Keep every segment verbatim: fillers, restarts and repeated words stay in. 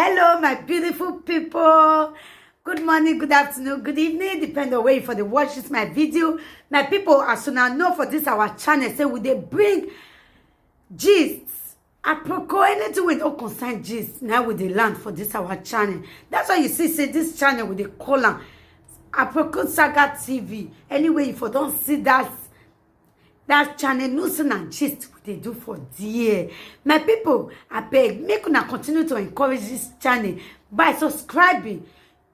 Hello, my beautiful people. Good morning, good afternoon, good evening, depend on where you for dey watch this my video. My people, as una know for this our channel, say we dey bring gist, aproko, anything wey no concern gist, na we dey land for this our channel. That's why you see say this channel we dey call am Aproko Saga T V. Anyway, you for don see that that channel, no say na gist we dey do for there. My people, abeg, make una continue to encourage this channel by subscribing.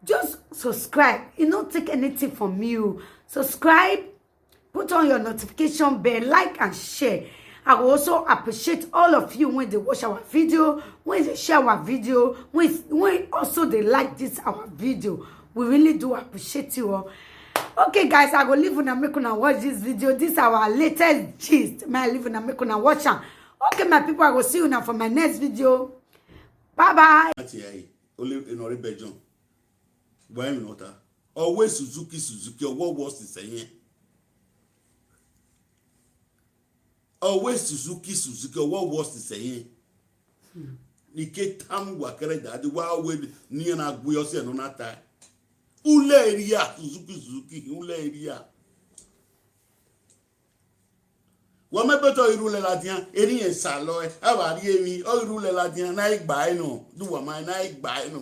Just subscribe. E no take anything from you. Subscribe, put on your notification bell, like and share. I will also appreciate all of you when they watch our video, when they share our video, when, when also they like this our video. We really do appreciate you all. Okay, guys, I go leave una, make una watch this video. This our latest gist. May I leave una, make una watch am. Okay, my people, I go see una for my next video. Bye bye. Ati ai, ole enọ re bẹjọn. Wa emwi ne ọ ta. Ọ wẹ Suzuki, Suzuki, ọ wẹ ọ wọ sisẹ yẹn. Ọ wẹ Suzuki, Suzuki, ọ wẹ ọ wọ sisẹ yẹn. Ne I ke tama uwa kẹrẹda, de wa wẹ ne iran na gui ọse nọ na ta. Ulẹ eria, Suzuki, Suzuki, ulẹ eria. Wa ma bẹtọ irhu lẹ ladian, erriẹn salọ, a vba rhie emwi, ọ irhu lẹ ladian, na i gba ẹre nọ, de uwa ma, na i gba ẹre nọ.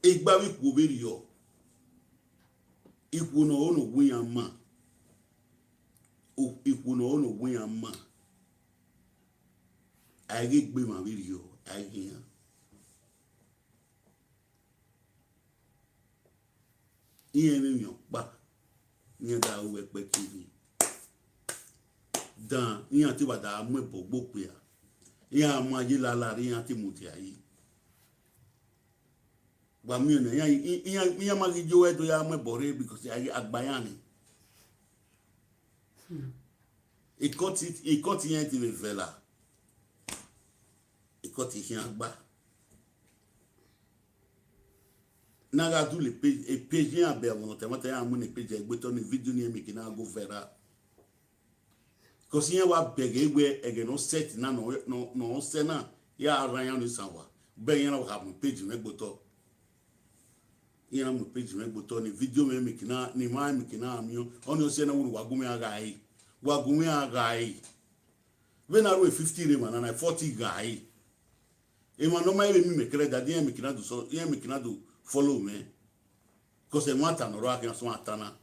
Egbe avbe ikhuo vberriọ, ikhuo ne ọ ho ne owa iran ma, o-, ikhuo ne ọ ho ne owa iran ma, a i ghe egbe emwa vberriọ, a i ghe iran. Iran mwẹ emwi ọkpa, iran da ru ẹkpẹti rre. Dan, iran te wa da mu ẹbọ gbe okpia. Iran ma ye lala rre, iran te mudia yi. Wa miẹn ọna, iran, iran, iran ma ghi yo ẹre do ya mu ẹbọ rre because a ghi, a gba iran ni. Ikọti, ikọti iran te vbe vẹ la. Ikọti khian gba. Na gha dule page, e page iran bẹ ọmwa ne ọ ta ẹmwata, iran mu ne page ẹgbe otọ ne video ni make na go viral. Because iran wa bẹghe wẹ ẹghẹ ne ọ set na, ne ọ, ne ọ, ne ọ sẹ na, ya ra iran ni san wa. Bẹ iran wa mu page mwẹ gbe otọ. Iran mu page mwẹ gbe otọ ne video mwẹ make na, ne emwa make na miẹn. Ọnii ọ sẹ na, wẹ wa gu mwẹ a gha re. Wa gu mwẹ a gha re. Vbene a ru fifty rre emwa na, na forty gha re. Emwa ne ọ ma vbe miẹn mẹ kẹrẹda, iran make na do sọ, iran make na do follow mwẹ. Because ẹmwata ne ọ rre khian sẹ a ta na.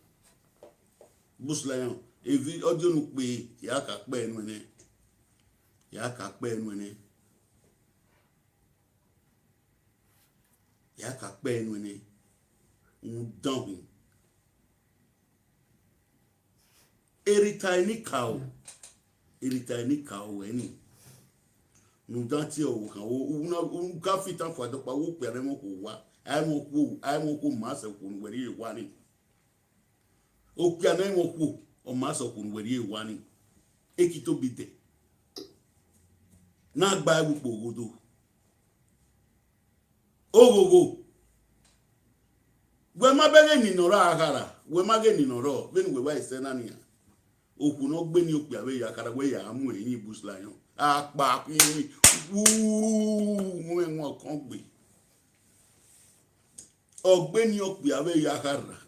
Bush Lion, evi audio ne u kpe, ya ka kpẹ nuẹn nẹ. Ya ka kpẹ nuẹn nẹ. Ya ka kpẹ nuẹn nẹ. U dan hu. Erita enikaro, erita enikaro wẹ ni. Ne u dan tie ọvbokhan, u, u na, u ka fi tan fua dọkpa, wo okpia ne ẹmwẹ okhuo wa, a ẹmwẹ okhuo, a ẹmwẹ okhuo ma sẹ okhuo ne uwẹ rhie wa ni. Okpia ne ẹmwẹ okhuo, ọ ma sẹ okhuo ne uwẹ rhie wa ni. Ekitobi dẹ. Na gba ẹvbo ukpo ghodo. Oghogho. Wẹ ma bẹghe ni nọ ra khara, wẹ ma ghe ni nọ rọ, vbene uwẹ wa sẹ na nian. Okhuo ne ọ gbe ni okpia vbe ya khara, wẹ ya mu ẹre yin Bush Lion. Akpa khuiẹn wu, wọn ọkọn gbe. Ọ gbe ni okpia vbe ya khara.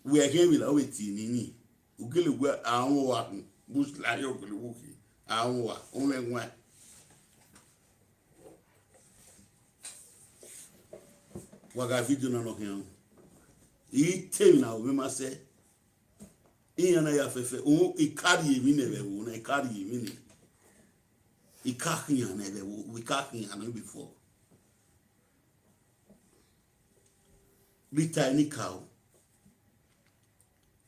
Wẹ khian vbe la, ọ vbe tie nini. U gele wẹ a rọnmwẹ uwa khin, Bush Lion gele wu khin, a rọnmwẹ uwa, u mwẹ wan. Wa gha video na nọ khian. I te emwi na, ovbi ma sẹ. Iran na ya fẹfẹ, u, I ka rhie emwi nẹ vbe ẹvbo na, I ka rhie emwi nẹ. I ka khian nẹ vbe ẹvbo, I ka khian nẹ before. Rita enikaro.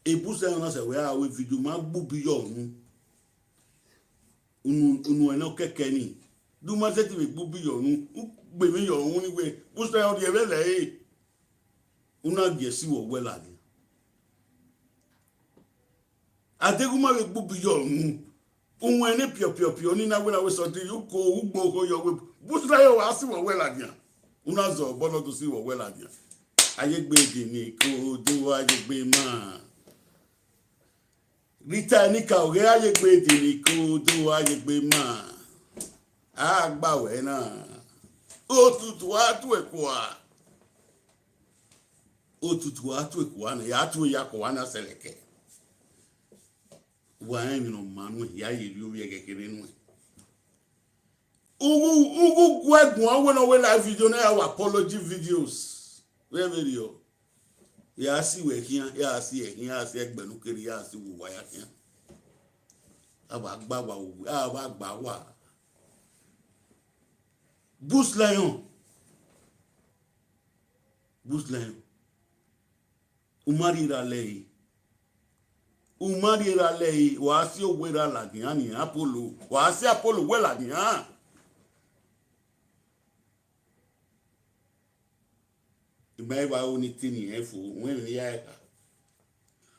Ebu sẹ na sẹ wẹ a ru video ma gbe ubi yọ unu. Unu, unu ẹnẹ kẹkẹ ni. De u ma sẹtin vbe gbe ubi yọ unu, u gbe emwi yọ unu ni wẹ, Bush Lion rhie vbe lẹ ẹre. U na gie ẹse vbe uwẹ ladian. Adeghẹ u ma vbe gbe ubi yọ unu, uwẹn ne piọpiọpiọ ni na wẹ na wẹ sọtin, u ko ugbo okho yọ wẹ, Bush Lion wa si vbe uwẹ ladian. U na zẹ obọ ne ọ do si vbe uwẹ ladian. Ayegbe gini ko do ayegbe ma. Rita Enikaro, a ye egbe dini kodo, a ye egbe ma. A gba wẹ na. Otutu a tue kua. Otutu a tue kua na, ya tue ya kua na sẹlẹkẹ. Wa rẹn emwi ne ọ ma nuẹn, ya ye rri ovbi ẹghẹ kherhe nuẹn. Ughu, ughu guẹ guan wẹ ne ọ wẹ live video na, ya wa apology videos. Vbe vberriọ, ya si wẹ khian, ya si ẹkhian, ya si ẹgbẹe ne u kere, ya si uwu uwa ya khian. A wa gba wa, a wa gba wa. Bush Lion. Bush Lion. U ma rhie erha lẹe. U ma rhie erha lẹe, wa si owẹ erha ladian nian Apollo. Wa si Apollo wẹ ladian. I ma i wa ru ni te ni rẹn fo, wẹ emwi ne I ya ẹre kha.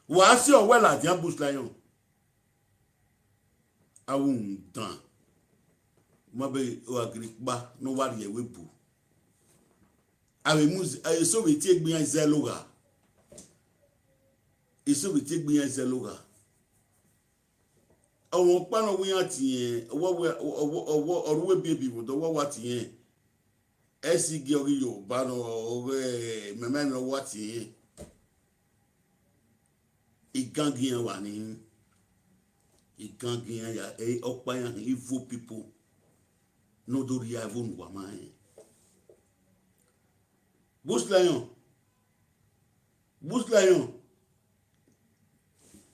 Wa si owẹ ladian Bush Lion. Avbe uhunmwu dan, ma be wa giri kpa ne ọ wa rhie ẹvbo ebo. A vbe mu, eso vbe tie egbe iran zẹ logha. Eso vbe tie egbe iran zẹ logha. Ọmwa ọkpa ne ọ wẹ iran tie, ọwọ wẹ, ọwọ, ọwọ, ọ ru ebiẹbi vbe odọ, ọwọ wa tie. Ẹ si gie ọghe Yoruba nọ, ọghe mẹmẹ ne ọ wa tie. Igangian wa ni, igangian ya, eh, ọkpa iran hin evil people ne ọ do rhie ẹvbo ne uwa ma rẹn. Bush Lion, Bush Lion,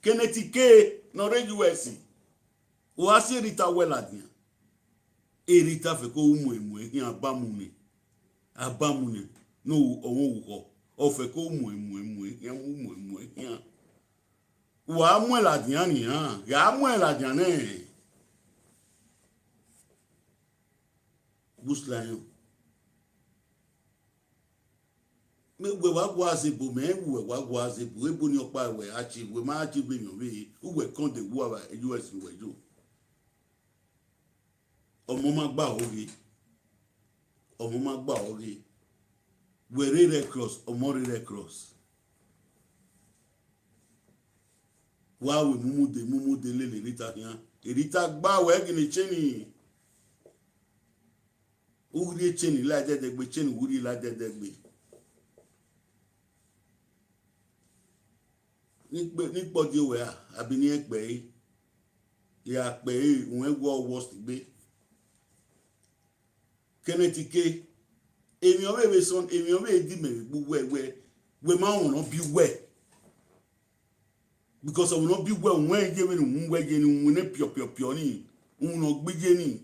Kenneth Ike ne ọ rre U S, wa si Rita wẹ ladian. Rita fẹko mu emu ẹre khian, a ba mu nẹ, a ba mu nẹ, ne ọmwa orukhọ, ọ fẹko mu emu ẹre, mu ẹre khian, mu emu ẹre khian. Wa muẹn ladian nian, gha muẹn ladian nẹ. Bush Lion. Mẹ wẹ wa gua zẹ ebo, mẹ wẹ wa gua zẹ ebo, ebo ni ọkpa wẹ a tie, wẹ ma a tie ebe emwi ọvbehe, uwẹ kọnde wu avbe U S wẹ yo. Ọmọ ma gba ọghe, ọmọ ma gba ọghe. Wẹ rre Red Cross, ọmọ rre Red Cross. Wa wẹ mumude, mumude lele Rita khian. Rita gba wẹ gele chain. U rhie chain la dẹdẹgbe, chain u rhie la dẹdẹgbe. Ni kpe, ni kpọdi owẹ a, abi ne irẹn kpẹre. Ya kpẹre, uwẹ wọ worst gbe. Kenneth Ike, emwi ọvbehe vbe sọn, emwi ọvbehe di mẹ vbe gbe uwẹ, wẹ, wẹ ma rọnrọn bi uwẹ. Because ọmọ ne ọ biẹ uwẹ, uwẹ ye vbene u wẹ ye ni, u winna piọpiọpiọ ni, u winna ọgbe ye ni.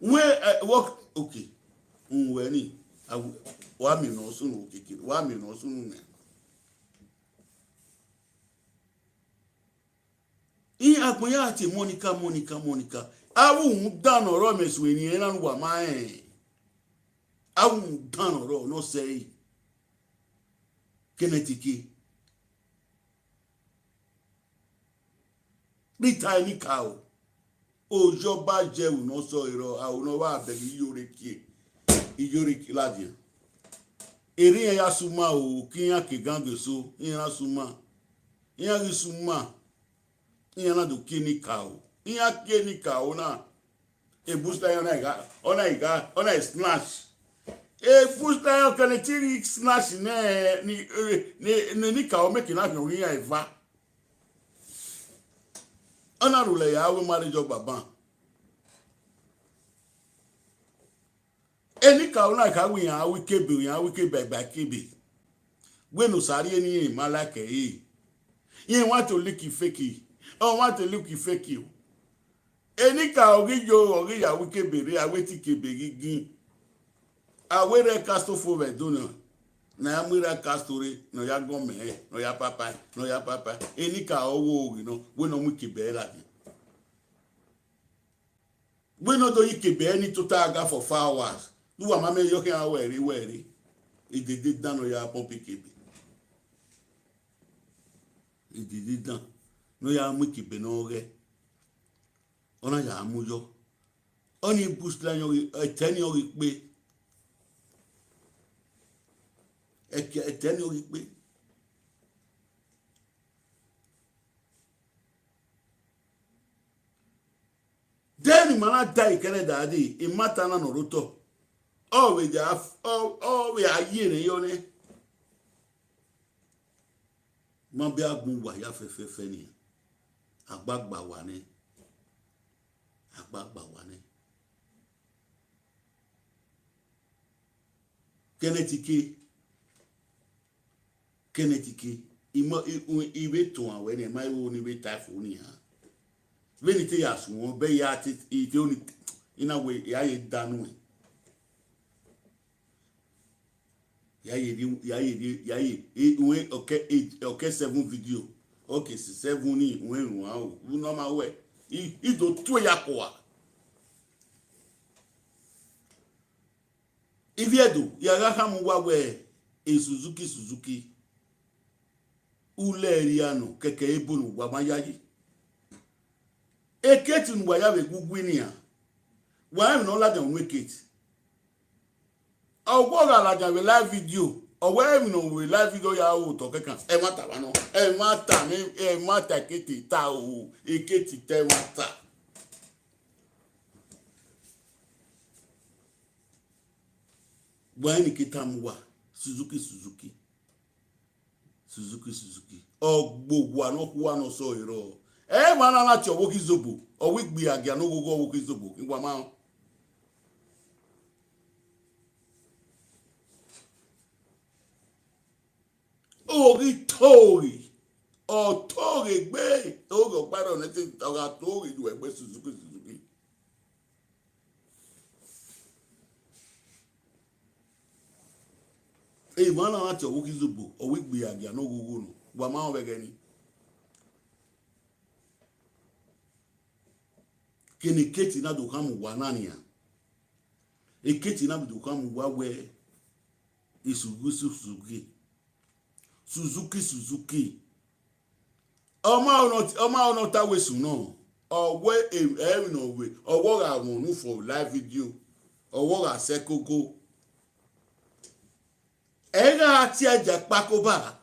Wẹ, eh, wọ, okay. U wẹ ni, a, wa miẹn ne ọ sunu okeke, wa miẹn ne ọ sunu nẹ. Iran agbọn ya tie Monica, Monica, Monica. Avbe uhunmwu dan ne ọ rrọọ mẹ suẹn eni ẹre na ne uwa ma rẹn. Avbe uhunmwu dan ne ọ rrọọ ne ọ sẹe. Kenneth Ike. Rita Enikaro. Oyo ba jẹ unu sọ erọ, a unu ba bẹghe iyore kie, iyore kie ladian. Erha iran ya suma o, ke iran ke gange so, iran na suma. Iran ghi suma, iran na do kie Enikaro. Iran kie Enikaro na, e Bush Lion na i gha, ọ na i gha, ọ na i snatch. E Bush Lion kẹnẹ te ghi snatch nẹ, ni, ni, ni Enikaro make na khian iran eva. Ọ na rhulẹ ya wẹ marriage ọgbaban. Enikaro na kha wẹ iran ru ikebe, iran ru ikebe ba ikebe. Wẹ ne Osa rhie ne irẹn ma like ẹre. Irẹn want to look fake. Ọ want to look fake o. Enikaro ghi yo, ọ ghi ya ru ikebe rre, a wẹ te ikebe ghi gin. A wẹ rre Castro fo vbe Ẹdo na, ne a ya mu rre Castro rre, ne ọ ya gọn mẹ, ne ọ ya papa, ne ọ ya papa. Enikaro wo ghi nọ, wẹ ne ọ mu ikebe ẹre ladian. Wẹ ne ọ do ye ikebe ẹre ni tota aga for four hours. Ne uwa ma mẹ yọ khian wẹ rre, wẹ rre. Edede dan ne ọ ya pump ikebe. Edede dan ne ọ ya mu ikebe ne ọ ghẹ. Ọ na ya mu yọ. Ọni Bush Lion ghi, ẹtẹ ni ọ ghi kpe. Ẹkẹ, ẹtẹ ni ọ ghi kpe. Ma na da ikẹrẹ da dee, imata na nọ rre otọ. Ọ vbe ya, ọ, ọ vbe a ye ne yọ nẹ. Ma bẹ agbọn uwa ya fẹfẹfẹ nian. Agbagba wa nẹ. Agbagba wa nẹ. Kenneth Ike. Kenneth Ike. Imọ, i, u, I vbe tuan wẹ ne ma ru ne I vbe ta fo nian. Vbene I te ya suẹn, bẹ ya te, I te oni, I na wẹ, ya ye da nuẹn. Ya ye, ya ye, ya ye, e, uwẹ, okay, e, okay, seven video. Okay, si seven ni, uwẹ ruan o. U nọ ma wẹ. I, I do tue ya kua. Iviedo, ya gha khama uwa wẹ, e Suzuki, Suzuki. Ulẹ ẹria nọ, kẹkẹ ebo ne uwa ma yayi. Eketi ne uwa ya vbe gugu nian. Wa rẹn emwi ne ọ ladian unu eketi. Ọ wẹ ọ gha ladian vbe live video, ọ wẹ emwi ne ọ vbe live video ya ru otọ kẹkan, ẹmwata mwa nọ, ẹmwata ne, ẹmwata ekete ta o, ekete ta ẹmwata. Wa rẹn ne ke tama uwa, Suzuki, Suzuki. Suzuki, Suzuki. Ọ gbe owa ne ọ khua ne ọ sẹ ọre rrọọ. Emwa na na tie ọvbokhan izobo, ọ wẹ igbe agia ne oghogho ọvbokhan izobo, I wa ma rẹn. Oghi toghe, ọ toghe gbe, oghe ọkpa rẹ ọnẹ te ọ gha toghe yu ẹgbẹ Suzuki, Suzuki. Emwa na na tie ọvbokhan izobo, ọ wẹ igbe agia ne oghogho nọ, wa ma rẹn vbe ẹghẹ ni. Kene ekete na do khama uwa na nian. Ekete na vbe do khama uwa wẹ, Suzuki, Suzuki. Suzuki, Suzuki. Ọ ma ọ nọ, ọ ma ọ nọ ta wẹ sunu nọ. Ọ wẹ e, emwi ne ọ vbe, ọ wẹ ọ gha wọn unu for live video. Ọ wẹ ọ gha sẹ koko. Ẹ gha tie Ajakpako ba.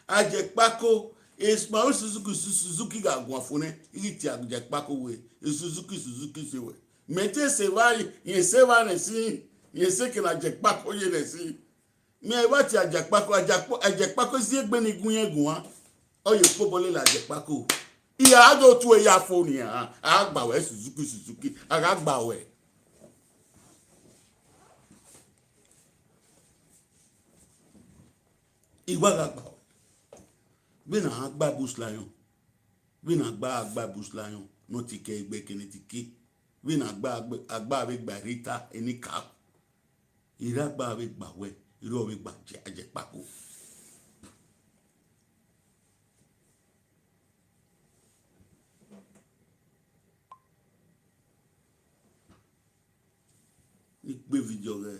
Ajakpako, Ismail Suzuki, Su-, Suzuki gha guan fo nẹ, I ghi tie Ajakpako wẹ, Suzuki, Suzuki sẹ wẹ. Mẹ te sẹ evba, rẹn sẹ evba nẹ sin, rẹn sẹ kene Ajakpako ye nẹ sin. Mẹ i wa tie Ajakpako, Ajakpo-, Ajakpako zẹ egbe ne I gu irẹn guan, ọ ye kpobọ lele Ajakpako. I gha do tue ya fo nian, a gba wẹ Suzuki, Suzuki, a gha gba wẹ. I wa gha gba wẹ. Vbene a gba Bush Lion, vbene a gba, a gba Bush Lion, ne ọ tike egbe kene tike, vbene a gba, a gba vbe gba Rita enikaro. I ra gba vbe gba wẹ, I rọ vbe gba Ajakpako. I kpe video ghẹ.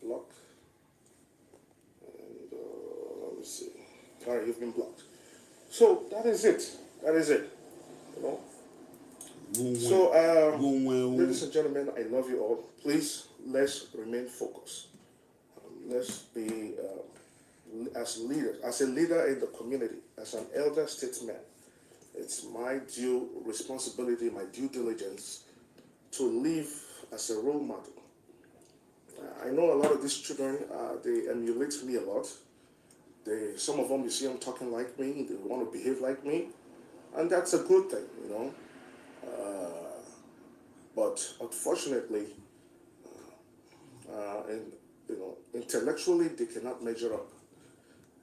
Block. And, uh, let me see. All right, you've been blocked. So that is it. That is it. You know? So, um, ladies and gentlemen, I love you all. Please, let's remain focused. Um, let's be, um, as leaders, as a leader in the community, as an elder statesman, it's my due responsibility, my due diligence to live as a role model. Uh, I know a lot of these children, uh, they emulate me a lot. They, some of them, you see them talking like me, they want to behave like me, and that's a good thing, you know. Uh, but unfortunately, uh, and, you know, intellectually, they cannot measure up.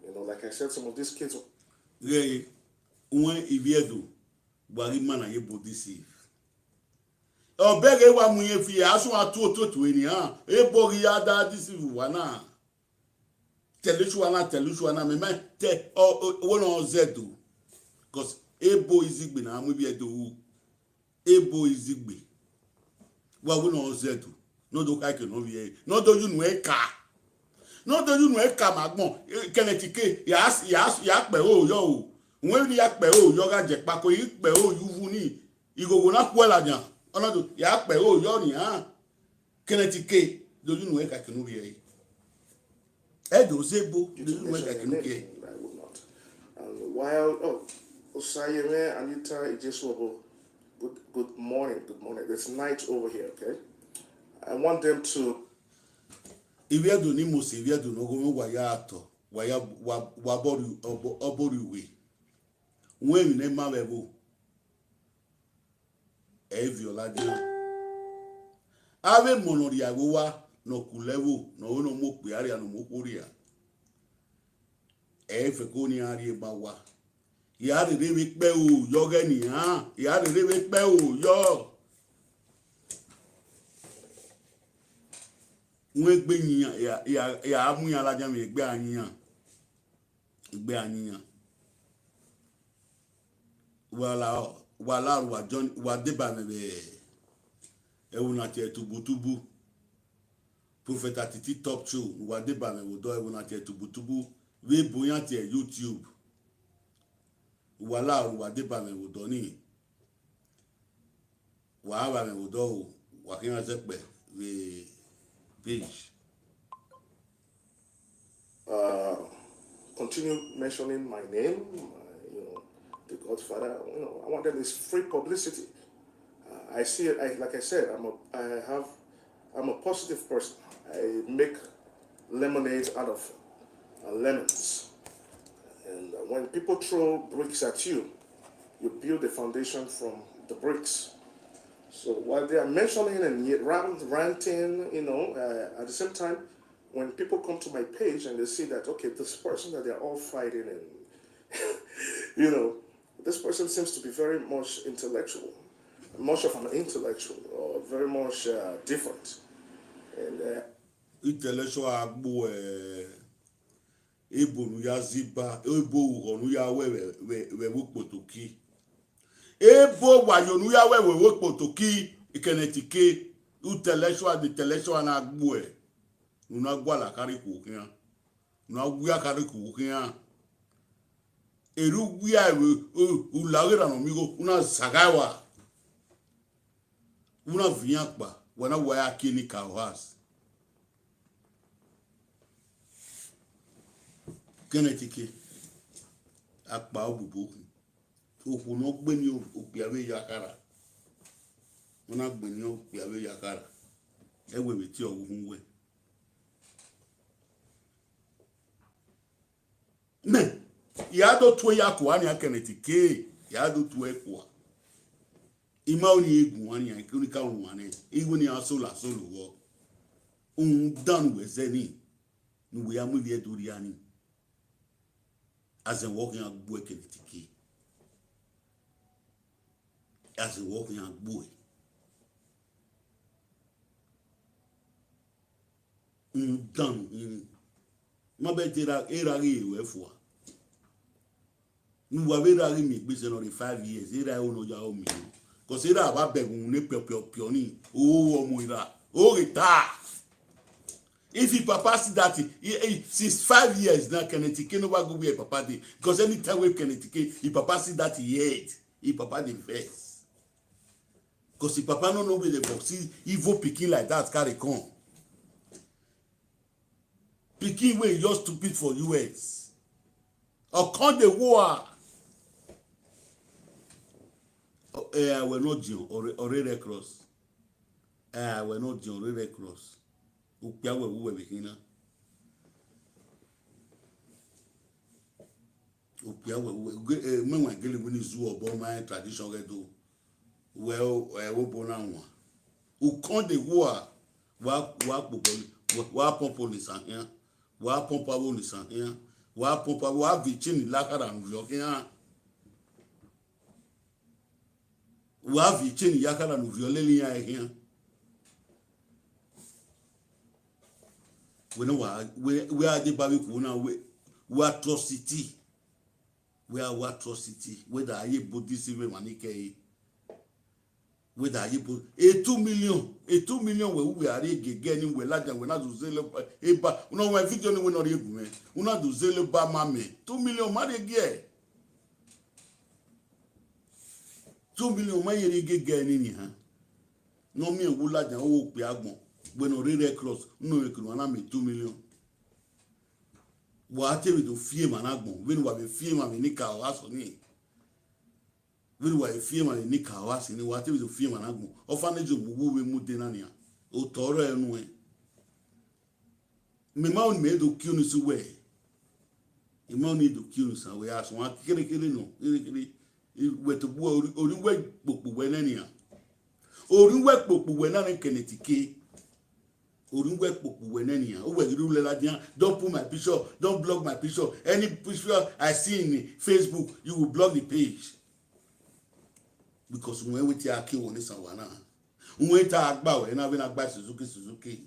You know, like I said, some of these kids. Ghe, uwẹn ivbi Ẹdo, wa ghi ma na ye ebo deceive. Ọ bẹghe wa mu irẹn fi, a sẹ a tu otuotu eni, a, ebo ghi ya da deceive uwa na. Tẹlẹ uwa na, tẹlẹ uwa na, mẹ ma te, ọ, ọ, wo nọ zẹ do. 'Cause ebo izigbe na mu ivbi Ẹdo ru. Ebo izigbe. Wa wẹ ne ọ zẹ do, ne ọ do kha eke ne ọ vbiẹ ẹre, ne ọ do ye unu ẹre ka. Ne ọ do ye unu ẹre ka ma agbọn, eh, kẹnẹ tike, ya, ya, ya kpẹ ẹre oyọ o. Wẹ ne ya kpẹ ẹre oyọ gha Ajakpako, I kpẹ ẹre oyu vu ni, ighogho na khuẹ ladian, ọ na do, ya kpẹ ẹre oyọ nian. Kẹnẹ tike, do ye unu ẹre ka eke ne u vbiẹ ẹre. Ẹ do zẹ ebo, do ye unu ẹre ka eke ne u vbiẹ ẹre. I will not. And while, oh, Osayeme Anita Ijesuobo, Good, good morning, good morning. It's night over here, okay? I want them to. Ivbi Ẹdo ne I mu sẹ, ivbi Ẹdo ne ọghọmwa wa ya tọ, wa ya, wa, wa bọrri, ọbọ, ọbọrriọ uwẹ. Wẹ emwi ne ẹ ma vbe ẹvbo, ẹ i viọ ladian. Avbe emọ ne ọ rhia vbe owa, ne ọ ku lẹvbo, ne ọ ru ne ọ mu okpia rria, ne ọ mu okhuo rria, ẹ i fẹko ne iran rhie ma owa. I gha rherhe vbe kpẹ ro yọ ọghẹ nian, I gha rherhe vbe kpẹ ro yọ. Wẹ egbe yian, I gha, I gha, I gha mu iran ladian vbe egbe a yian, egbe a yian. Wa la, wa la, wa join, wa deba mwẹ vbe ẹvbo na tie tubutubu. Prophet Atiti Top Show, wa deba mwẹ vbe odọ, ẹvbo na tie tubutubu vbe ebo iran tie YouTube. Wa la, wa deba mwẹ vbe odọ nii. Wa vba mwẹ vbe odọ o, wa khian zẹkpẹ vbe page. Uh, continue mentioning my name, uh, you know, the Godfather. You know, I want them this free publicity. Uh, I see it, I, like I said, I'm a, I have, I'm a positive person. I make lemonade out of, uh, lemons. And, uh, when people throw bricks at you, you build the foundation from the bricks. So while they are mentioning and yet rant-, ranting, you know, uh, at the same time, when people come to my page and they see that, okay, this person that they're all fighting and, you know, this person seems to be very much intellectual, much of an intellectual, or very much, uh, different. And, uh, intellectual agbo, eh, ebo ne u ya ziba, ebo ughọ ne u ya wẹ vbe, vbe, vbe ẹvbo Ikpotoki. Ebo wayo ne u ya wẹ vbe ẹvbo Ikpotoki, Kenneth Ike, intellectual, intellectual na gbuẹ. U na gualọ akharha ikhuo khian. U na wia akharha ikhuo khian. Erha u wia vbe, u, u la ghe erha ne ọ miẹn igho, u na zagha ẹe ua. U na viọ iran kpa, wa na wa ya kie ni ka house. Kenneth Ike, akpa obubu okhuo. Okhuo ne ọ gbe ni okpia vbe ya khara. Ọ na gbe ni okpia vbe ya khara. Ẹ wẹ vbe tie ọghe uhunmwu uwẹ. Mẹ, I ra do tue ya kua nian Kenneth Ike, I ra do tue kua. I ma ru ne I guan nian, I ka ru wan nẹ, I wẹ ne iran sola solo vbọ. Rhunmwuda ne uwẹ zẹ nii, ne uwẹ ya mu ivbi Ẹdo rria nii. Azẹn wẹ ọ khian gbuẹ Kenneth Ike. Azẹn wẹ ọ khian gbuẹ. Rhunmwuda ne u khin nii. Ma bẹghe te erha, erha ghi re ruẹ fua. Ne uwa vbe erha ghi miẹn egbe sẹ ne ọ rre five years, erha ẹre ne ọ ya ro miẹn. Cause erha vbe abẹghe uhunmwu ne piọpiọpiọ nii, o ru ọmọ erha, o ghe ta. If his papa see that, he, he, since five years now, Kenneth Ike no wa go where his papa dey. Because anytime wey Kenneth Ike, his papa see that, he head, his papa dey vex. Cause his papa no know where the box see evil pikin like that carry come. Pikin wey just stupid for U S. Ọ come dey war. Ẹ wẹ ne ọ diọn, ọ rre Red Cross. Ẹ wẹ ne ọ diọn, ọ rre Red Cross. Okpia wẹ vbe uwẹ vbe khin na. Okpia wẹ, wẹ, ge-, eh, mẹ wan gele wẹ ne izu obọ ma tradition ghẹ do. Wẹ o, ẹ, obo na wan. U come dey war, wa, wa kpobọ, wa, wa pump Olisa khian. Wa pump avbe Olisa khian. Wa pump avbe, wa viọ iceni la khara ne u viọ khian. Wa viọ iceni ya khara ne u viọ lele iran khian. Wẹ ne wa, wẹ, wẹ a deba vbe ikhuo na, wẹ, wẹ atrocity. Wẹ a wẹ atrocity. Wẹ da ye body save emwa ni kẹre. Wẹ da ye bo, e two million, e two million wẹ uwẹ a rhie giẹgiẹ ni wẹ ladian wẹ na do zele ba, eba, una wẹ video ni wẹ ne ọ rhie gu mwẹ. Una do zele ba ma mẹ. Two million ma rhie giẹ. Two million ma ye rhie giẹgiẹ ni nian. Ne ọ miẹn wu ladian, ọ wo kpia agbọn. Wẹ ne ọ rre Red Cross, unu mwẹ kunu ana mẹ two million. Wa te vbe do fi emwa na agbọn, vbene uwa vbe fi emwa vbe ni ka ọ gha sọ nii. Vbene uwa fi emwa ne Nika ọ gha sin ne uwa te vbe do fi emwa na gbọn, orphanage mu uwu vbe mu de na nian, otọ rẹ nuẹn. Mẹ ma ni mẹ do kiu ni su wẹ, I ma ni do kiu ni sa wẹ, a suẹn kere kere nọ, kere kere. Wẹ to bu ori wẹ kpokpo wẹ nẹ nian. Ori wẹ kpokpo wẹ na ne Kenneth Ike. Ori wẹ kpokpo wẹ nẹ nian. Uwẹ ghi rre ulẹ ladian, don't put my picture, don't block my picture. Any picture I see in Facebook, you will block the page. Because wẹ wẹ te a ke wọ ne sa wa na. Wẹ ta gba wẹ na vbe na gba Suzuki, Suzuki.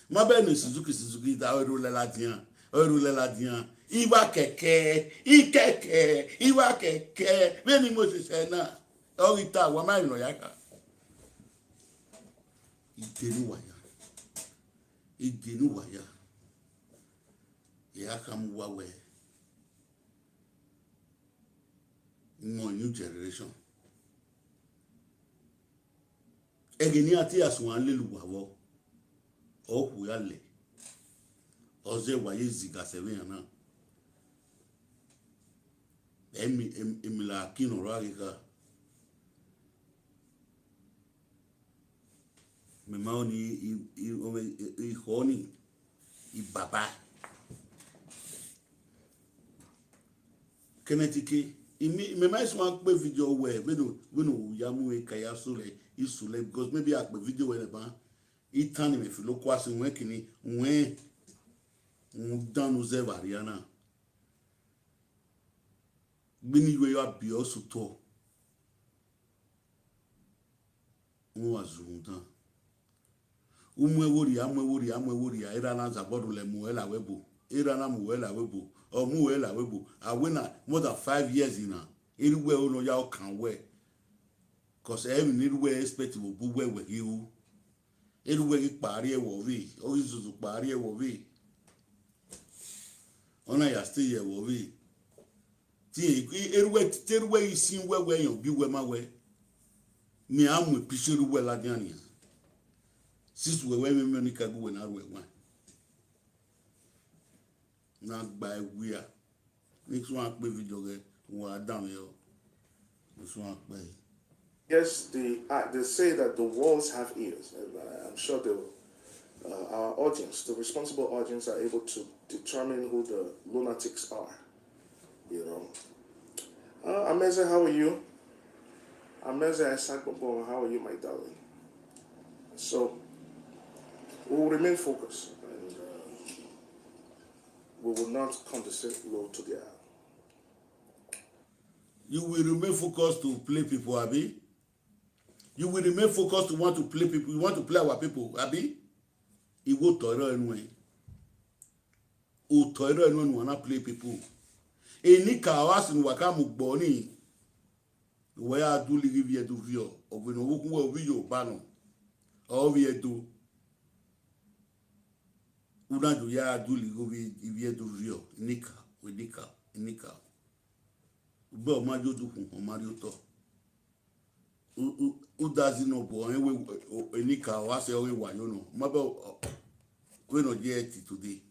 Ma bẹ ne Suzuki, Suzuki da ọ rre ulẹ ladian, ọ rre ulẹ ladian. Iwa kẹkẹ, ikẹkẹ, iwa kẹkẹ. Vbene Moses ẹna, ọ ghi ta, wa ma rẹn nọ ya kha. Ide ne uwa ya, ide ne uwa ya, ya khama uwa wẹ, new generation. Ẹghẹ ne iran te ya suẹn lele uwa vbọ, ọ khu ya lẹ, ọ zẹ wa ye ziga sẹ vbe iran na. Emi, emi, emi la ki nọ rra ghe kha. Mẹ ma ni i, i, i, i, i khọ ni, i baba. Kenneth Ike, I mi, mẹ ma suẹn kpe video wẹ, vbene, vbene u ya mu ẹre ka ya sole, i sole, because maybe a kpe video wẹ nẹ ban, I tan ni mẹ fi lo kua si wẹ kini, wẹ, u dan ne u zẹ evba rria na. Gbini iwe ya biẹ ọse otọ. Uwa zurhunmwuda. U mu ẹvbo rhia, mu ẹvbo rhia, mu ẹvbo rhia, erha na zagọ do lẹ mu uwẹ la vbe ebo, erha na mu uwẹ la vbe ebo, ọ mu uwẹ la vbe ebo. A wẹ na more than five years na, erha uwẹ ho ne ọ ya ọkan wẹ, cause ẹmwẹ ne erha uwẹ expect vbe obọ uwẹ wẹ ghi ru. Erha uwẹ ghi kpa rrie ẹvbo vbe, ọ ghi zuzu kpa rrie ẹvbo vbe. Ọ na ya stay ye ẹvbo vbe. Te erha uwẹ, te erha uwẹ ghi sin uwẹ wẹ, irẹn ọ biẹ uwẹ ma wẹ, mẹ a mu picture erha uwẹ ladian nian. Since uwẹ wẹ mwẹ emwi ne ka gu uwẹ na ru ẹwaẹn. Na gba ẹwia. Ne suẹn kpe video ghẹ, wa danmwehọ. Ne suẹn kpe. Yes, the, uh, they say that the walls have ears. And, uh, I'm sure the, uh, our audience, the responsible audience, are able to determine who the lunatics are. You know. Uh, Ameze, how are you? Ameze Asagbongbon, how are you, my darling? So, we will remain focused, and, uh, we will not condescend low to their You will remain focused to play people, abi? You will remain focused to want to play people. You want to play our people, abi? Iwe otọ rrọọ nuẹn. Otọ rrọọ nuẹn ne uwa na play people. Enikaro a si ne uwa ka mu gbe ọnii. Uwa ya du lighi vbiẹ do viọ, ọ vbe ne ọ vbe okhuo uwẹ ovbi Yoruba nọ, ọ vbiẹ do. U na do ya du lighi ovbi ivbiẹ do viọ, Enikaro, Enikaro, Enikaro. Ugbe ọ ma yo dukhun, ọ ma rrie otọ. U, u, u da zi nọ bu ọnrẹn wẹ, o, Enikaro, ọ gha sẹ ọghe wayo nọ. Ma bẹ, ọ, ọ, vbene ọ ye ẹre till today.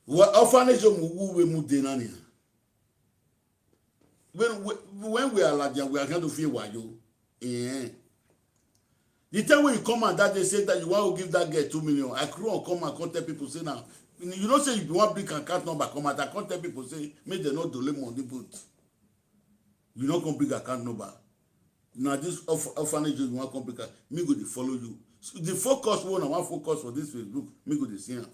Wa, orphanage home u vbe mu de na nian. When we, when we are ladian, we are trying to feel wayo. Eh. The time when you come out that day, say that you want to give that girl two million, I crew on come and come tell people, say now, you know, say you want bring account number, come out, I come tell people, say, make dem no delay money, but you no come bring account number. Na this orph-, orphanage you wan come pick am, me go dey follow you. So the focus wey una wan focus for this Facebook, me go dey see am.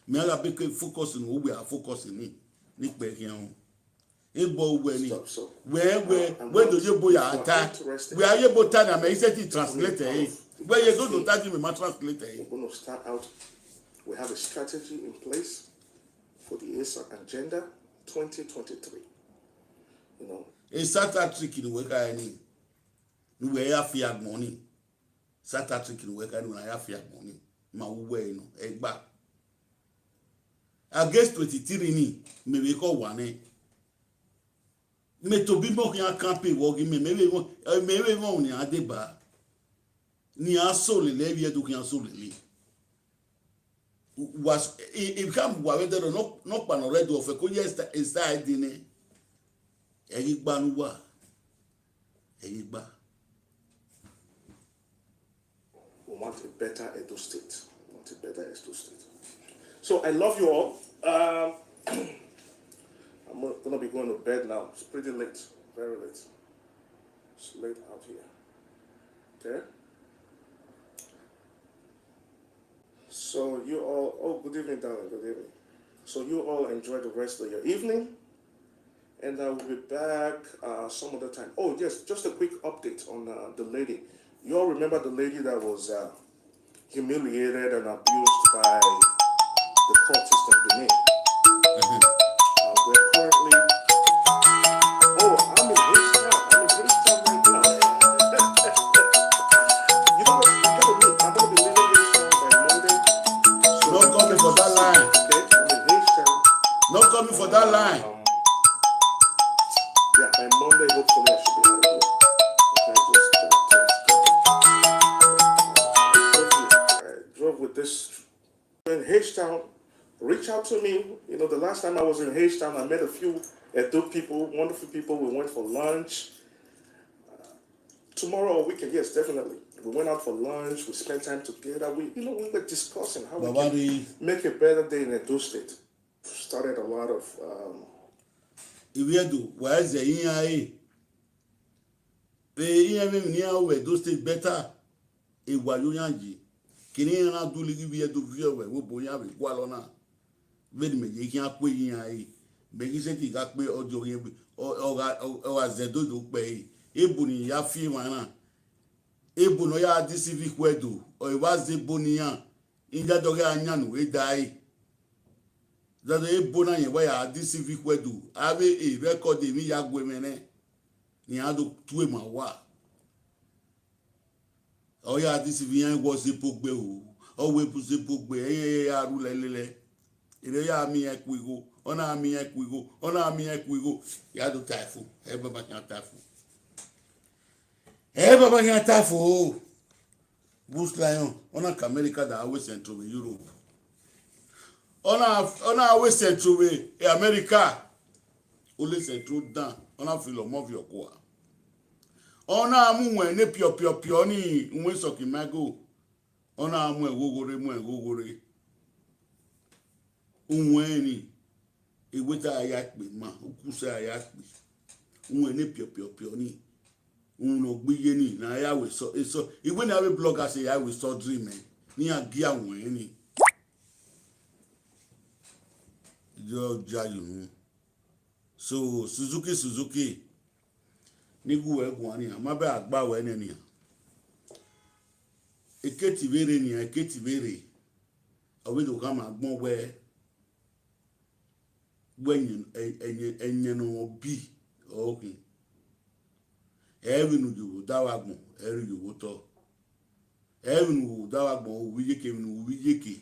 Me a ga be ke focus in who we are focusing in. Ni pe khian o. E bo we ni. Stop, so, where, where, uh, I'm where do not, you boy if you are attack? Interested, we are able to na me say it in translate, eh? Where you go to that, you ma translate, eh? We're gonna start out. We have a strategy in place for the ASAT agenda twenty twenty-three. You know, e South Africa ni wẹ kha ni, ne uwẹ ya fi agbọn ni. South Africa ni wẹ kha ni, wẹ na ya fi agbọn ni. Ma uwẹ nọ, ẹgba. Against twenty-three ni, mẹ vbe kọ wa nẹ. Mẹ tobọ imọ khian campaign vbe ọghe mẹ, mẹ vbe mọ, mẹ vbe mọ ni a deba. Ni a so lele, vbe ẹdẹ khian so lele. Was, i, i khama uwa vbe ẹdẹrriọ, nọ, nọkpa ne ọ rre Ẹdo, ọ fẹko ye esta, esta ẹdẹ nẹ. Igba ne uwa, ẹi ye igba. We want a better Edo State. We want a better Edo State. So I love you all. Um, I'm gonna be going to bed now. It's pretty late, very late. It's late out here. Okay? So you all, oh, good evening, darling. Good evening. So you all enjoy the rest of your evening. And I will be back uh, some other time. Oh, yes, just a quick update on uh, the lady. You all remember the lady that was uh, humiliated and abused by the cultists in Benin? Uh, we're currently. Oh, I'm in H Town. I'm in H Town right now. You know what? You gotta meet. I'm gonna be leaving H Town by Monday. So no coming for that line. Okay, I'm in H Town. No coming for that line. Um, yeah, by Monday, hopefully, I should be out of here. Okay, I just, uh, text. Uh, I drove with, I drove with this in H Town. Reach out to me. You know, the last time I was in H Town, I met a few Edo people, wonderful people. We went for lunch. Tomorrow or weekend, yes, definitely. We went out for lunch. We spent time together. We, you know, we were discussing how we can make a better day in Edo State. Started a lot of. Um, Iviedo, wa zẹ iran re. Vbe iran vbe emwi ne iran ru vbe Edo State better, ewa yo yan yi. Kene iran na dulẹ ghi Iviedo viọ vbe ẹvbo obo iran vbe gualọ na. Vbene imẹ ye khian kue ye iran re, mẹ ghi sẹtin gha kpe ọdiọghe egbe, ọ, ọ gha, ọ, ọ gha zẹ ẹdodo kpẹre. Ebo ne I ya fi emwa na, ebo ne ọ ya deceive ikhuẹdo, ọ i wa zẹ ebo ne iran, I ya dọghe a yan ne u vbe da ẹre. Dada ebo na yẹn wa ya deceive ikhuẹdo, avbe e record emwi ya gu mwẹ nẹ, ne iran do tue ma uwa. Ọ ya deceive iran, wẹ ọ zẹ ebo gbe o, ọ wẹ ebo zẹ ebo gbe, ẹ i ya ru lẹlẹlẹ. Erriọ ya miẹn ku igho, ọ na miẹn ku igho, ọ na miẹn ku igho, ya do ta ẹfo, ẹ baba khian ta ẹfo. Ẹ baba khian ta ẹfo. Bruce Lion, ọ na ka America da a wẹ Central vbe Europe. Ọ na, ọ na wẹ Central vbe America. Ole Central dan, ọ na filo ọmọ viọ kua. Ọ na mu uwẹn ne piọpiọpiọ ni, uwẹn sọki mago. Ọ na mu ẹghogho rre, mu ẹghogho rre. Uwẹn ni, eweta ya kpe ma, ukusa ya kpe. Uwẹn ne piọpiọpiọ ni. Uhunmwu ne ọ gbe iye ni, ne a ya wẹ esọ, esọ. Iwẹ ne avbe bloggers ya wẹ esọ dream, eh, ne iran gia uwẹn ni. Iye ọ ja ye unu. So, Suzuki, Suzuki, ne I gu wẹ guan nian, ma bẹ a gba wẹ nẹ nian. Eketi vbe rre nian, eketi vbe rre. Ọ vbe do khama agbọn wẹ, wẹ ẹyẹn, ẹyẹn, ẹyẹn ne ọ bi, ọ khin. Ẹ i vbe ne u yevbe odaro agbọn, ẹ i re yevbe otọ. Ẹ i vbe ne u ru odaro agbọn, u vbe iyeke, vbe ne u vbe iyeke.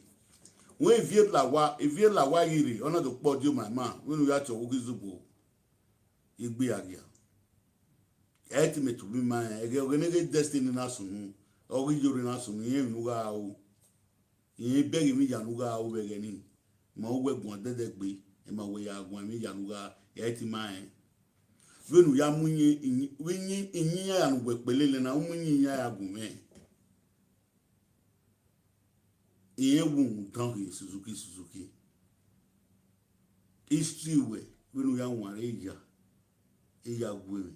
Wẹ ivie la owa, ivie la owa ghi rre, ọ na do kpọ die ma ima, vbene u ya tie ọvbokhan izobo egbe a gia. Ẹ i te mẹ tobọ ima rẹn, ẹghẹ ọghẹnẹghe destiny na sunu, ọ ghi yo rre na sunu, irẹn emwi ne u gha ru. Irẹn bẹghe emwi ya ne u gha ru vbe ẹghẹ ni, ma uwẹ guan dẹdẹ gbe, ẹ ma wẹ ya guan emwi ya ne u gha, ẹ i te ima rẹn. Vbene u ya mu iyin, iyin, vbe iyin, iyin iran ya ne uwẹ kpele lẹ na, u mu iyin iran ya gu mwẹ. Irẹn wu dan ghe Suzuki, Suzuki. History wẹ, vbene u ya wanrẹn eya, eya gu mwẹ,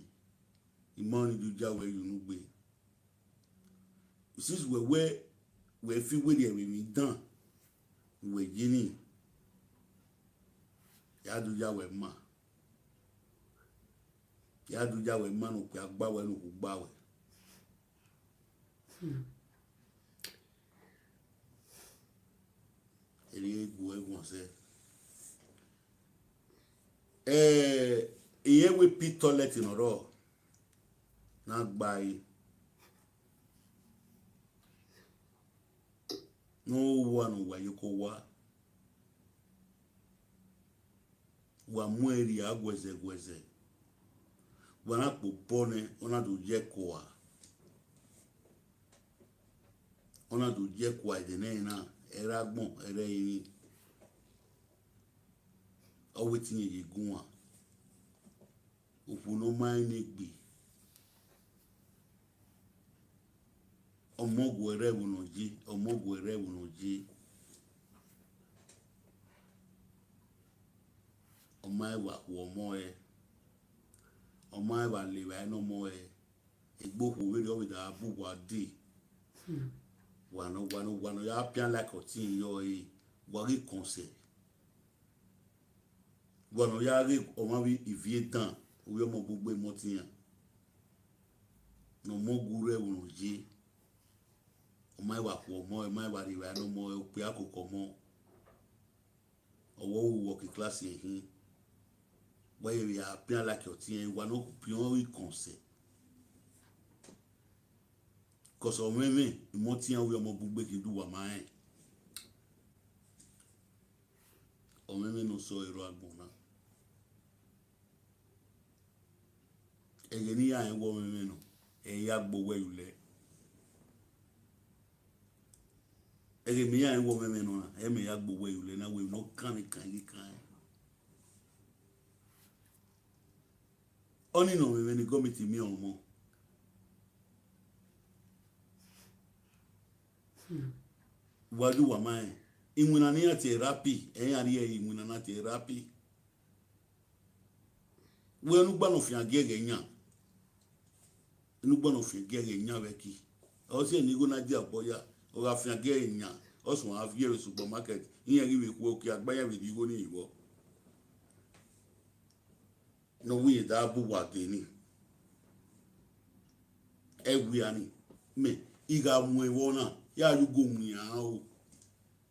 I ma ọnii do ya wẹ ye unu gbe. Since wẹ wẹ, wẹ fi werriẹ vbe emwi dan, wẹ ye ni, ya do ya wẹ ma. Ya do ya wẹ ma ne okpia gba wẹ ne okhuo gba wẹ. Hmm. Erriọ gu ẹre guan sẹ. Eh, irẹn wẹ pit toilet ne ọ rrọọ, ne a gba ẹre. Ne ọ wa ne uwa ye oko owa. Wa mu ẹre rhia guẹzẹ guẹzẹ. Wa na kpe obọ nẹ, ọ na do ye ẹko ua. Ọ na do ye ẹko ua ẹdẹ nẹ na, ẹ rre agbọn, ẹ rre ẹrinmwi. Ọ wẹ te irẹn ye guan. Okhuo ne ọ ma rẹn ne egbe, ọmọ guẹ rre ẹvbo ne ọ ye, ọmọ guẹ rre ẹvbo ne ọ ye. Ọ ma rẹn wa khuọ ọmọ ẹre, ọ ma rẹn wa le evbare ne ọmọ ẹre. Egbe okhuo vberriọ ọ vbe da bu uwa dee. Wa ne, wa ne, wa ne ọ ya pian like ọtiẹn yọ ẹre, wa ghi kọn sẹ. Wa ne ọ ya ghe ọmwa vbe ivie dan, ovbi ọmọ gbogbo emọ tian. Ne ọmọ gu rre ẹvbo ne ọ ye, ọ ma rẹn wa khuọ ọmọ, ọ ma rẹn wa rri evbare ne ọmọ, okpia koko ọmọ. Ọ wẹ ọ ru work class ẹre hin. Wa ye vbe a pian like ọtiẹn, wa ne ọ piọn ghi kọn sẹ. Cause ọmwẹmwẹ, imọ tian ovbi ọmọ gbogbo khin do uwa ma rẹn. Ọmwẹmwẹ ne ọ sẹ ọre rre agbọn na. Ẹghẹ ne I ya rẹn wẹ ọmwẹmwẹ nọ, ẹ i ya gbe owẹ ye ulẹ. Ẹghẹ mẹ ya rẹn wẹ ọmwẹmwẹ nọ na, ẹ mẹ ya gbe owẹ ye ulẹ na, wẹ ne ọ kan vbe kan ghi kan rẹn. Ọnii nọ mwẹ vbene gọọmenti miẹn ọmọ. Wa ghi wa ma rẹn, iwinna ne iran tie rape, ẹ i ra rhie iwinna na tie rape. Wẹ ne ugba ne ọ fian gie ẹghẹ yan, ne ugba ne ọ fian gie ẹghẹ yan vbe ẹki. Ọ si ẹre ne igho na dia obọ ya, ọ gha fian gie ẹghẹ yan, ọ suẹn a viẹ vbe supermarket, iran ghi vbe khuẹ uki agba, iran vbe rhie igho ni vbọ. Ne ọ wẹ irẹn da bu uwa dee ni. Ẹ wia ni, mẹ, I gha mu ẹvbo na, ya ye ugo mu iran o.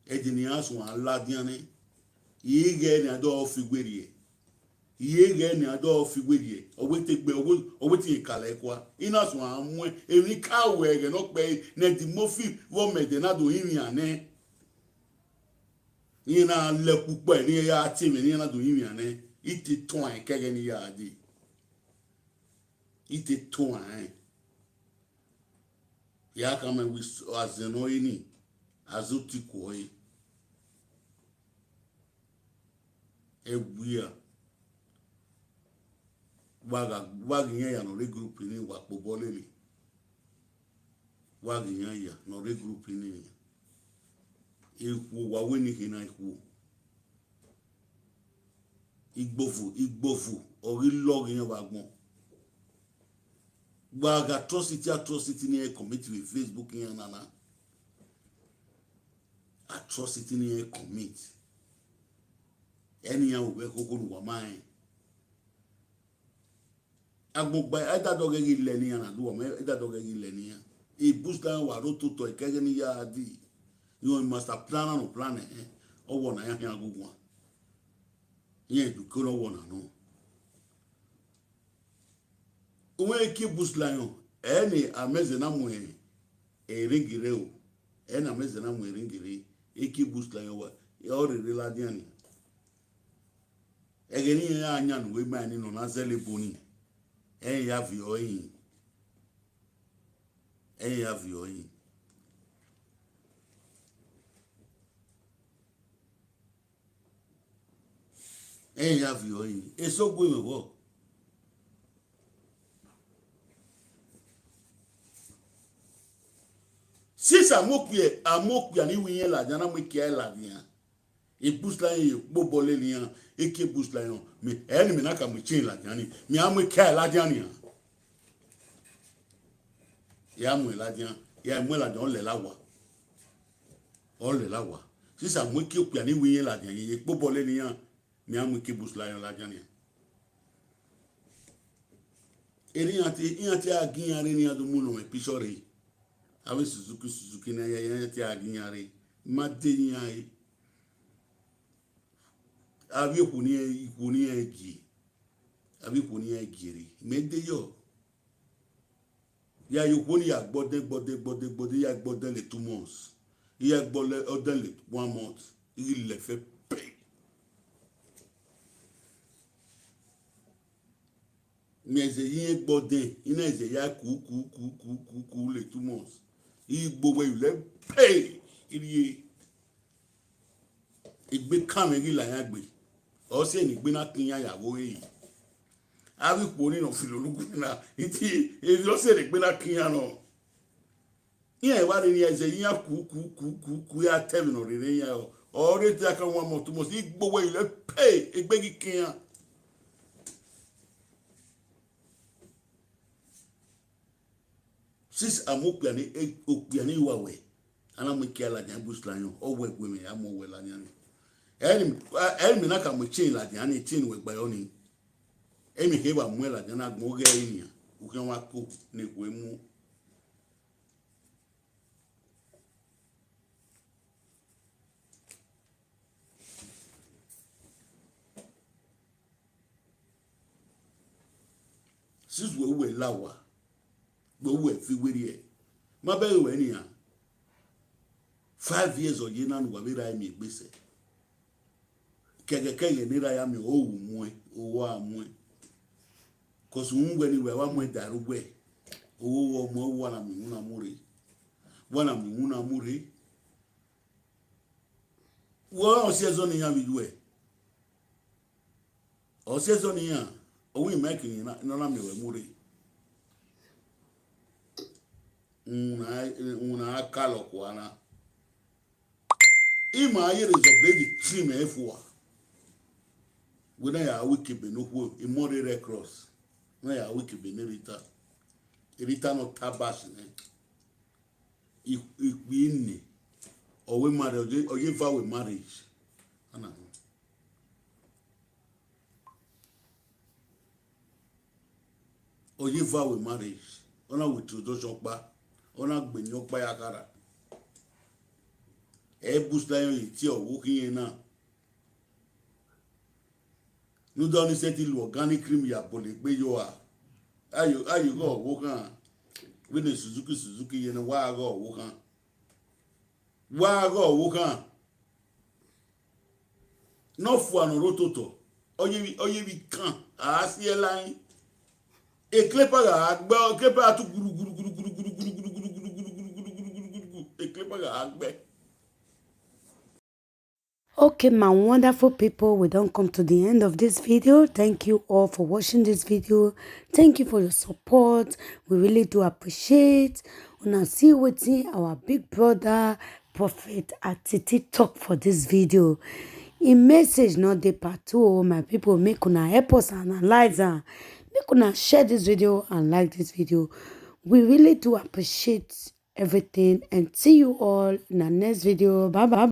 Ẹdẹ ne iran suẹn a ladian nẹ, I i ghẹ ne a do fi werriẹ. I i ghẹ ne a do fi werriẹ. Ọ wẹ te gbe, ọ wẹ, ọ wẹ te ka lẹ kua. I na suẹn a muẹn, emwi ka wẹ ẹghẹ ne ọ kpẹre, ne Eddie Murphy vbe ọmọ ẹdẹ na do rinmwian nẹ. Iran na lẹ kpukpẹ ne iran ya tie mwẹ ne iran na do rinmwian nẹ. I te tuan ẹkẹghẹ ne I ya dee. I te tuan ẹn. Ya khama wẹ azẹ ne ọ re ni, azẹ otikuẹ ọre. Ẹ wia, wa gha, wa ghi iran ya ne ọ rre group ni, wa kpe obọ lele. Wa ghi iran ya ne ọ rre group ni nian. Ikhuo, wa wẹ ne I khin na ikhuo. Igbovu, igbovu, ọ ghi lọghe iran vbe agbọn. Wa gha atrocity, atrocity ne iran commit vbe Facebook iran nana. Atrocity ne iran commit. Ẹi ne iran ru vbe ẹkhokho ne uwa ma rẹn. Agbọn ọgba, ẹdadọghẹ ghi lẹ ne iran na, do uwa ma, ẹdadọghẹ ghi lẹ ne iran. Bush Lion wa rre ototọ, ẹkẹghẹ ne I ya dee. Iran master planner ne ọ plan ẹn, ọwọ na ya khian gu guan. Iran eduko ne ọwọ na nọ. Uwẹ eke Bush Lion, ẹ ne amẹzẹ na mu eringi rre o. Ẹ ne amẹzẹ na mu eringi rre, eke Bush Lion wa, ọ rherhe ladian ni. Ẹghẹ ne iran ya yan ne uwẹ ma ni nọ na zẹlẹ ebo ni, ẹ i ya viọ ẹre hin. Ẹ i ya viọ ẹre hin. Ẹ i ya viọ ẹre hin. Eso gu mwẹ vbọ. Sisa mu okpia, a mu okpia ni wi iran ladian, na mu ekia ladian. Bush Lion ye kpobọ lele iran, eke Bush Lion, mẹ, ẹ ne mẹ na ka mu eche ladian ni, mẹ a mu ekia ladian nian. Ya mu ladian, ya mu ladian, ọ lẹla wa. Ọ lẹla wa. Sisa mu eke okpia ni wi iran ladian, ye kpobọ lele iran, mẹ a mu eke Bush Lion ladian nian. Ere iran te, iran te a gi iran rre ne iran do mu nọ mwẹ picture rre. Avbe Suzuki, Suzuki na ya, iran te a gi iran rre. Ma de iran re. Avbe ikhuo ni, ikhuo ni iran gie. Avbe ikhuo ni iran gie rre. Mẹ de yọ. Ya ye okhuo ni ya gbe ọdẹn, gbe ọdẹn, gbe ọdẹn, gbe ọdẹn, ya gbe ọdẹn le two months. I ya gbe ọdẹn le one month. I ghi lẹ fẹ pe. Mẹ zẹ ye irẹn gbe ọdẹn, I na zẹ ya ku, ku, ku, ku, ku, ku le two months. I gbe owẹ ye ulẹ pe, I rrie. Egbe kan mwẹ ghi la iran gbe. Ọ sẹ ne egbe na kin iran ya vbe ore yi. Avbe ikhuo ni ne ọ filo ne ugun na, iti, ezi ọ sẹ ne egbe na ke iran nọ. Iran wa rre ne iran zẹ, iran ku, ku, ku, ku, ku, ya ta ẹmwẹ ne ọ rre ne iran, ọ, ọ rre te a ka wan mọ tumọ, igbo wẹ ilẹ pe, egbe ghi ke iran. Since a mu okpia ni, e, okpia ni wa wẹ, a na mu ikia ladian, Bush Lion, ọ wẹ gue mwẹ, a mu wẹ ladian ni. Ẹre, ẹre mẹ na ka mu chain ladian ni, chain wẹ gba yọ ni. Emwi khe wa mu ẹre ladian na gbọn, ọ ghe ẹre nian, u khian wa ko ne ekhue mu. Since wẹ, wẹ la owa, wẹ, wẹ fi werriẹ, ma bẹghe wẹ nian, five years ọ ye na ne uwa vbe ra miẹn egbe sẹ. Kẹghẹkẹghẹ ne erha ya miẹn, ọ ru muẹn, ọ wa muẹn. 'Cause uhunmwu wẹ ne uwa wa muẹn da ẹre uwẹ, ọ wa muẹn, wa na miẹn iwinna mu rre, wa na miẹn iwinna mu rre. Wẹ ọ si ẹzọ ne iran vbe yu ẹ. Ọ si ẹzọ ne iran, ọ wẹ ima ẹki ne ọ na miẹn ruẹ mu rre. Una, una a kalọ kua na. Ima ye rre zọbọ, e ghi trim ẹre fua. Wẹ na ya ru ikebe ne okhuo, imọ rre Red Cross. Na ya ru ikebe ne Rita. Rita nọ ta bash nẹ. I, ikpia ni, ọ wẹ marriage, ọ ye, ọ ye vow marriage. Ana nọ. Ọ ye vow marriage, ọ na wẹ introduction ọkpa, ọ na gbe eni ọkpa ya khara. Ẹ Bush Lion ye tie ọvbokhan irẹn na. Ne u dọ ni sẹtin lu organic cream ya bọlọ egbe yo a. Ayo, ayo ghe ọvbokhan. Vbene Suzuki, Suzuki ye ne wa ghe ọvbokhan. Wa ghe ọvbokhan. Ne ọ fua ne ọ rre ototọ, ọ ye vbe, ọ ye vbe kan, a si ẹe lae. Eklepa gha gbe, eklepa gha tu guruguru, eklepa gha gbe. Okay, my wonderful people, we don't come to the end of this video. Thank you all for watching this video. Thank you for your support. We really do appreciate. Una see wetin our big brother, Prophet Atiti, talk for this video. In message, not the part two, oh, my people, make una help us analyze am. Make una share this video and like this video. We really do appreciate everything, and see you all in the next video. Bye bye.